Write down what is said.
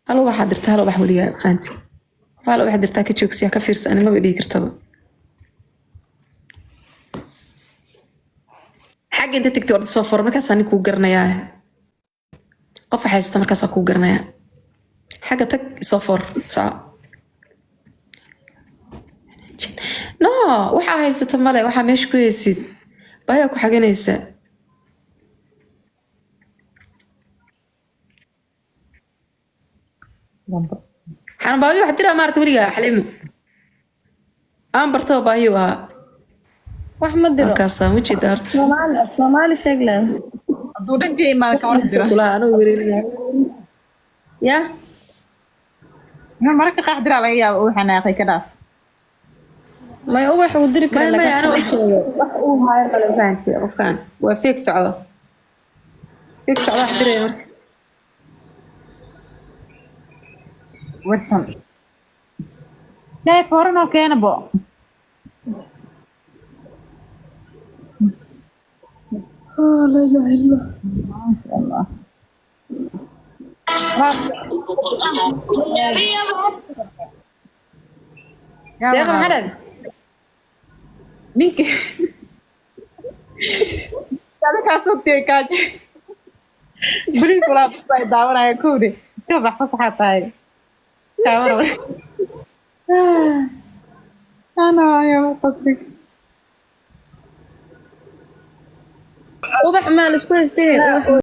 Hal ubaxaa dirta, hal ubax weligaa fahanti. Qof hal ubax dirtaa ka joogsiya, ka fiirsa, ani maba dhihi kartaba. Xagga inta tagtay orda soo furo, markaasaa nin kuu garanayaa. Qof haysta markaasaa kuu garanayaa. Xagga tag, soo for, soco. No, waxaa haysata male, waxaa meesha ku haysid baayaa ku xaganaysa. Xanan baahiyo wax diraa maarata weligaa Xaliimo aan bartaba baahiyo ahaa. Wax ma diro. Markaasaa ma jeeda horta. Soomaali, Soomaali sheeg leh. Hadduu dhanka imaado ka war dira. Kulaha anoo wereerinaya ya. Inuu mararka qaar diraa laga yaabo, uu xanaaqay, ka dhaaf. May, ubax uu diri maya kara. Maya, anoo u sheegay wax uu haayo male, fahanti. Qofkan waa feeg socda, feeg socda wax diraya marka. Watson shaay fooran oo keena bo. Maasha Allah. Yaa Deeqa, walaal. Maxaa dhahday? Ninka adinkaas ogtay kaaje beriis walaa ay daawanaya kowde iska bax, fasaxaa tahay. Kaamara ana ayaa qasri. Ubax maa la isku haystay ubax.